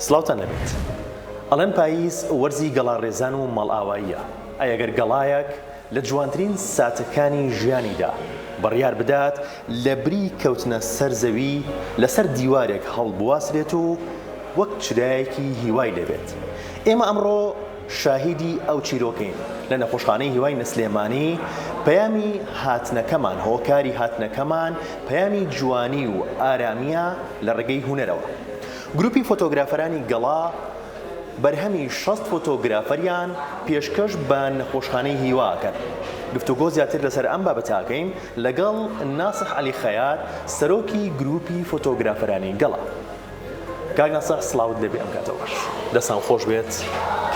سڵاوتان لێبێت. ئەڵێن پاییز وەرزی گەڵاڕێزان و ماڵئاواییە. ئەی ئەگەر گەڵایەک لە جوانترین ساتەکانی ژیانیدا بڕیار بدات لەبری کەوتنە سەر زەوی لەسەر دیوارێک هەڵبواسرێت و وەک چرایەکی هیوای لێبێت. ئێمە ئەمڕۆ شاهیدی ئەو چیرۆکەین لە نەخۆشخانەی هیوای نەسلێمانی، پەیامی هاتنەکەمان، هۆکاری هاتنەکەمان پەیامی جوانی و ئارامییە لە ڕێگەی هونەرەوە. گروپی فۆتۆگرافەرانی گەڵا بەرهەمی 60 فۆتۆگرافەریان پێشکەش بە نەخۆشخانەی هیوا ئەکەن. گفتوگۆ زیاتر لەسەر ئەم بابەتە ئەکەین لەگەڵ ناسح عەلی خەیات سەرۆکی گروپی فۆتۆگرافەرانی گەڵا. کاک ناسح سڵاوت لێبێ ئەم کاتە باش. دەستان خۆش بێت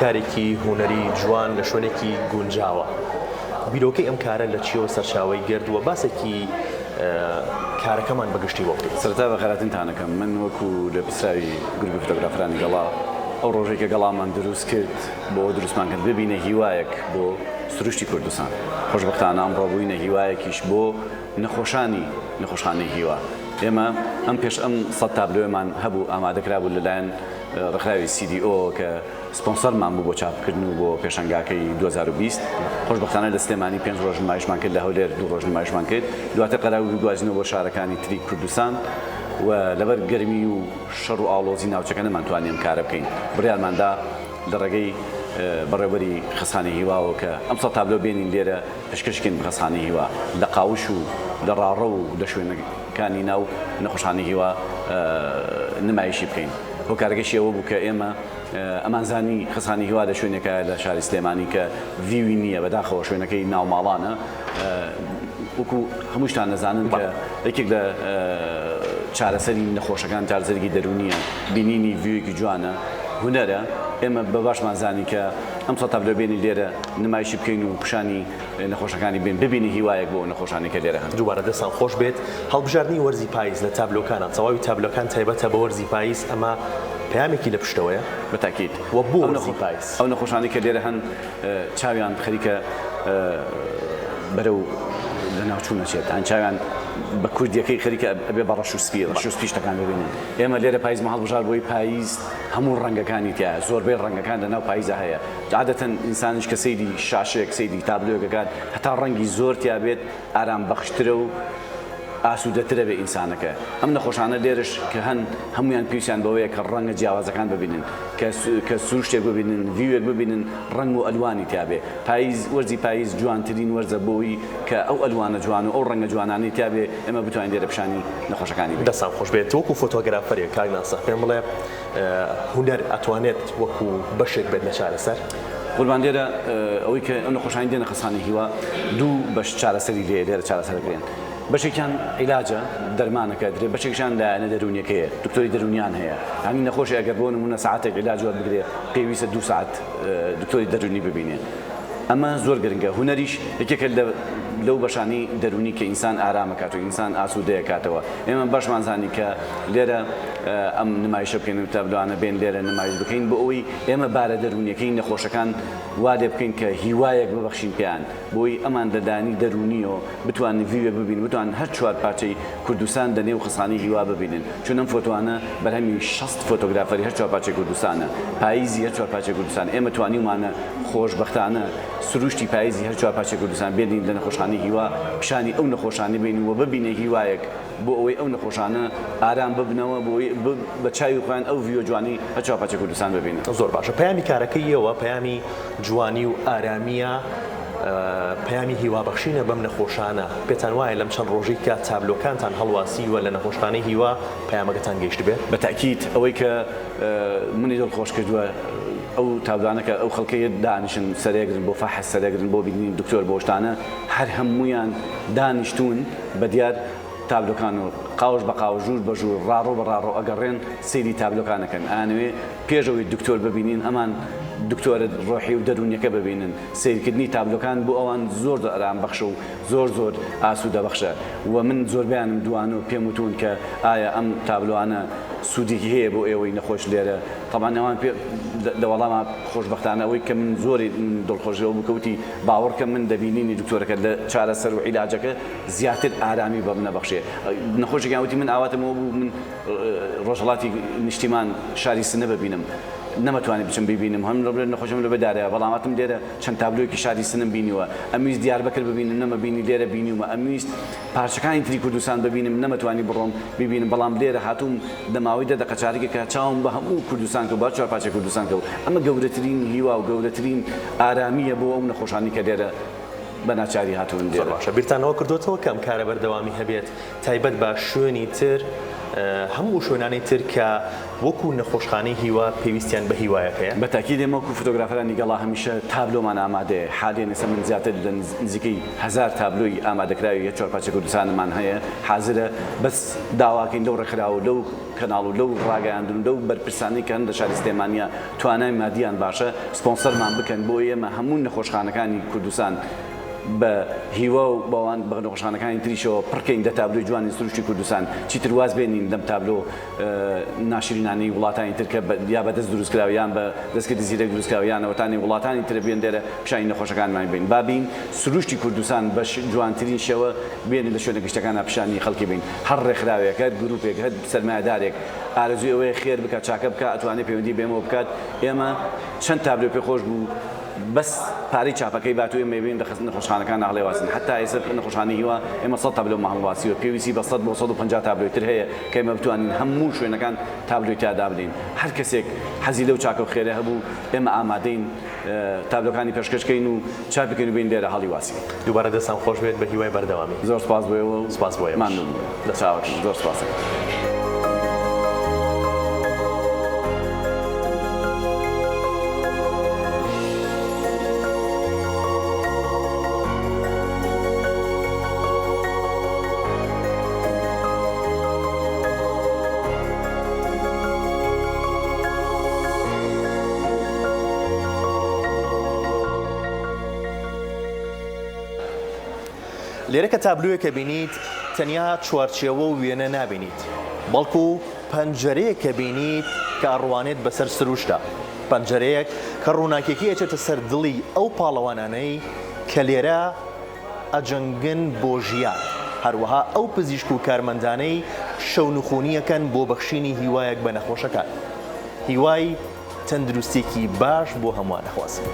کارێکی هونەری جوان لە شوێنێکی گونجاوە. بیرۆکەی ئەم کارە لە چیەوە سەرچاوەی گرت و باسێکی کارەکەمان بە گشتی بۆ بکەیت؟ سەرەتا بەخێرهاتنتان ئەکەم. من وەکو لێپرسراوی گروپی فۆتۆگرافەرانی گەڵا ئەو ڕۆژەی کە گەڵامان دروست کرد بۆ ئەوە دروستمان کرد ببینە هیوایەک بۆ سروشتی کوردستان. خۆشبەختانە ئەمڕۆ بووینە هیوایەکیش بۆ نەخۆشانی نەخۆشخانەی هیوا. ئێمە ئەم پێش ئەم سەد تابلۆیەمان هەبوو ئامادەکرابوو لەلایەن ڕێکخراوی CDO کە سپۆنسەرمان بوو بۆ چاپکردن و بۆ پێشەنگاکەی 2020. خۆشبەختانە لە سلێمانی پێنج ڕۆژ نمایشمان کرد، لە هەولێر دوو ڕۆژ نمایشمان کرد. دواتر قەرار بوو بیگوازینەوە بۆ شارەکانی تری کوردستان و لەبەر گەرمی و شەڕ و ئاڵۆزی ناوچەکە نەمانتوانی ئەم کارە بکەین. بڕیارمان دا لە ڕێگەی بەڕێوەبەری خەستخانەی هیواوە کە ئەم سەد تابلۆ بێنین لێرە پێشکەش بکەین بە خەستخانەی هیوا لە قاوش و لە ڕاڕەو و لە شوێنەکانی ناو نەخۆشخانەی هیوا نمایشی بکەین. هۆکارەکەشی ئەوە بوو کە ئێمە ئەمانزانی خەستخانەی هیوا لە شوێنێکایە لە شاری سلێمانی کە view ی نییە، بەداخەوە شوێنەکەی ناوماڵانە. وەکو هەمووشتان دەزانن کە یەکێک لە چارەسەری نەخۆشەکان چارەسەرێکی دەروونییە، بینینی view ێکی جوانە، هونەرە. ئێمە بە باشمان زانی کە ئەم سەد تابلۆ بێنین لێرە نمایشی بکەین و پیشانی نەخۆشەکانی بێن ببینە هیوایەک بۆ ئەو نەخۆشانەی کە لێرە هەن. دووبارە دەستان خۆش بێت. هەڵبژاردنی وەرزی پایز لە تابلۆکانا، تەواوی تابلۆکان تایبەتە بە وەرزی پایز، ئەمە پەیامێکی لە پشتەوەیە؟ بە تاکید. وە بۆ وەرزی پایز؟ ئەو نەخۆشانەی کە لێرە هەن چاویان خەریکە بەرەو لەناوچوون ئەچێت، یان چاویان بە کوردیەکەی خەریکە ئەبێ بە ڕەش و سپی، ڕەش و سپی شتەکان ببینن. ئێمە لێرە پایزمان هەڵبژارد بۆی پایز هەموو ڕەنگەکانی تیایە، زۆربەی ڕەنگەکان لەناو پایزا هەیە. عادەتەن ئینسانیش کە سەیری شاشەیەک، سەیری تابلۆیەک ئەکات، هەتا ڕەنگی زۆر تیا بێت ئارام بەخشترە و ئاسوودەترە بێ ئینسانەکە. ئەم نەخۆشانە لێرەش کە هەن هەموویان پێویستیان بەوەیە کە ڕەنگە جیاوازەکان ببینن، کە کە سروشتێک ببینن، view ێک ببینن ڕەنگ و ئەلوانی تیا بێ. پاییز، وەرزی پاییز جوانترین وەرزە بۆی کە ئەو ئەلوانە جوان و ئەو ڕەنگە جوانانەی تیا بێ ئێمە بتوانین لێرە پیشانی نەخۆشەکانی بەین. دەستان خۆش بێت. وەکو فۆتۆگرافەرێک کاک ناسح پێم بڵێ هونەر ئەتوانێت وەکو بەشێک بێت لە چارەسەر؟ قوربان لێرە ئەوەی کە ئەو نەخۆشانی دێنە خەستخانەی هیوا دوو بەش چارەسەری لێیە لێرە چارەسەر ئەکرێن بەشێکیان عیلاجە دەرمانەکە ئەدرێ بەشێکیان لایەنە دەروونیەکەیە دکتۆری دەروونیان هەیە یانی نەخۆشی ئەگەر بۆ نموونە سەعاتێک عیلاج وەربگرێ پێویستە دوو سەعات دکتۆری دەروونی ببینێ ئەمە زۆر گرنگە هونەریش یەکێکە لە لەو بەشانەی دەروونی کە ئینسان ئارامەکات و ئینسان ئاسوودەیەکاتەوە ئێمە باشمان زانی کە لێرە ئەم نمایشە بکەین و تابلۆانە بێن لێرە نمایش بکەین بۆ ئەوەی ئێمە بارە دەروونیەکەی نەخۆشەکان وا لێ بکەین کە هیوایەک ببەخشین پێیان بۆی ئەمان لە لایەنی دەروونیەوە بتوانن view ێک ببینن بتوانن هەر چوار پارچەی کوردستان لە نێو خەستخانەی هیوا ببینن چون ئەم فۆتۆانە بەرهەمی 60 فۆتۆگرافەری هەر چوار پارچەی کوردستانە پاییزی هەر چوار پارچەی کوردستان ئێمە توانیومانە خۆشبەختانە سروشتی پاییزی هەر چوار پارچەی کوردستان بێنین لە نەخۆشخانەی هیوا پیشانی ئەو نەخۆشانەی بین و ببینە هیوایەک بۆ ئەوەی ئەو نەخۆشانە ئارام ببنەوە بۆ ئەوەی بە چاوی خۆیان ئەو view ە جوانەی هەر چوار پارچەی کوردستان ببینن. زۆر باشە پەیامی کارەکەی ئێوە پەیامی جوانی و ئارامیە پەیامی هیوابەخشینە بەم نەخۆشانە پێتان وایە لەم چەند ڕۆژەی کە تابلۆکانتان هەڵواسیوە لە نەخۆشخانەی هیوا پەیامەکەتان گەیشتبێ؟ بە تەئکید ئەوەی کە منی دڵخۆش کردووە ئەو تابلۆانە کە ئەو خەڵکەی دانیشن سەرێگرن بۆ فەحس سەرێگرن بۆ بینینی دکتۆر بۆ شتانە هەر هەموویان دانیشتوون بە دیار تابلۆکان و قاوش بە قاوش ژوور بە ژوور ڕاڕۆ بە ڕاڕۆ ئەگەڕێن سەیری تابلۆکان ئەکەن ئەیانەوێ پێش ئەوەی دکتۆر ببینین ئەمان دکتۆرە ڕۆحی و دەروونیەکە ببینن سەیرکردنی تابلۆکان بۆ ئەوان زۆر زۆر ئارام بەخشە و زۆر زۆر ئاسوودە بەخشە و من زۆربەیانم دوان و پێم وتوون کە ئایا ئەم تابلۆانە سوودێکی هەیە بۆ ئێوەی نەخۆش لێرە تەبعەن ئەوان پێ. لە وەڵاما خۆشبەختانە ئەوەی کە من زۆری دڵخۆشەوە بوو کە وتی باوەڕکە من دەبینینی دکتۆرەکە لە چارەسەر و عیلاجەکە زیاتر ئارامی بە منە بەخشێ. نەخۆشێکیان وتی من ئاواتم ئەوە بوو من ڕۆژهەڵاتی نیشتیمان شاری سنە ببینم نەمەتوانی بچم بیبینم هەم نەخۆشم لە بەدارەیە بەڵام هاتم لێرە چەند تابلۆیەکی شاری سنەم بینیوە ئەمویست دیاربەکر ببینم نەمەبینی لێرە بینیومە ئەمویست پارچەکانی تری کوردستان ببینم نەمەتوانی بڕۆم بیبینم بەڵام لێرە هاتووم لە ماوەی دە دەقە چارەکێکا چاوم بە هەموو کوردستان کەوت بە هەر چوارپارچەی کوردستان کەوت ئەمە گەورەترین هیوا و گەورەترین ئارامییە بۆ ئەو نەخۆشانەی کە لێرە بە ناچاری هاتوون زۆر لێرە. باشە بیرتان لەوە کردۆتەوە کە ئەم کارە بەردەوامی هەبێت تایبەت بە شوێنی تر هەموو ئەو شوێنانەی تر کە وەکو نەخۆشخانەی هیوا پێویستیان بە هیوایەک هەیە؟ بە تاکید ئێمە وەکو فۆتۆگرافەرانی گەڵا هەمیشە تابلۆمان ئامادەیە، حالیەن ئێستا من زیاتر لە نزیکەی هەزار تابلۆی ئامادەکراوی هەر چوارپارچەی کوردستانمان هەیە حازرە، بەس داواکەین لەو ڕێکخراو و لەو کەناڵ و لەو ڕاگەیاندن و لەو بەرپرسانەی کە هەن لە شاری سلێمانییە توانای مادییان باشە سپۆنسەرمان بکەن بۆ ئێمە هەموو نەخۆشخانەکانی کوردستان بە هیوا و بەوان بە نەخۆشخانەکانی تریشەوە پڕکەین لە تابلۆی جوانی سروشتی کوردستان چیتر واز بێنین لەم تابلۆ ناشرینانەی وڵاتانی تر کە یا بە دەست دروستکراوە یان بە دەستکردی زیرەک دروستکراوە یان ئەوەتانی وڵاتانی ترە بێن لێرە پیشانی نەخۆشەکانمان بین با بین سروشتی کوردستان بە جوانترین شێوە بێنن لە شوێنە گشتەکانا پیشانی خەڵکی بین هەر ڕێکخراوێک هەر گروپێک هەر سەرمایەدارێک ئارەزووی ئەوەیە خێر بکات چاکە بکات ئەتوانێت پەیوەندی بە ئێمەوە بکات ئێمە چەند تابلۆ پێ خۆش بوو بەس پارەی چاپەکەی بات و ئێمە بین لە نەخۆشخانەکان هەڵێواسن حتا ئێستا نەخۆشخانەی هیوا ئێمە 100 تابلۆمان هەڵواسیوە پێویستی بە 100 بۆ 150 تابلۆی تر هەیە کە ئێمە بتوانین هەموو شوێنەکان تابلۆی تیا دابنێین هەر کەسێک حەزی لەو چاکە و خێرە هەبوو ئێمە ئامادەین تابلۆکانی پێشکەش کەین و چاپی کەین و بێین لێرە هەڵیواسین. دووبارە دەستان خۆش بێت بە هیوای بەردەوامی. زۆر سپاس بۆ ئێوە و سپاس بۆ ئێوەش. مامنوون بووین. دەست خۆش. زۆر سپاس ئەکەم. لێرە کە تابلۆیەک ئەبینیت تەنیا چوارچێوە و وێنە نابینیت، بەڵکو پەنجەرەیەک ئەبینیت کە ئەڕوانێت بەسەر سروشتا، پەنجەرەیەک کە ڕووناکیەکەی ئەچێتە سەر دڵی ئەو پاڵەوانانەی کە لێرە ئەجەنگن بۆ ژیان، هەروەها ئەو پزیشک و کارمەندانەی شەونخونیەکەن بۆ بەخشینی هیوایەک بە نەخۆشەکان. هیوای تەندروستیەکی باش بۆ هەمووان ئەخوازم.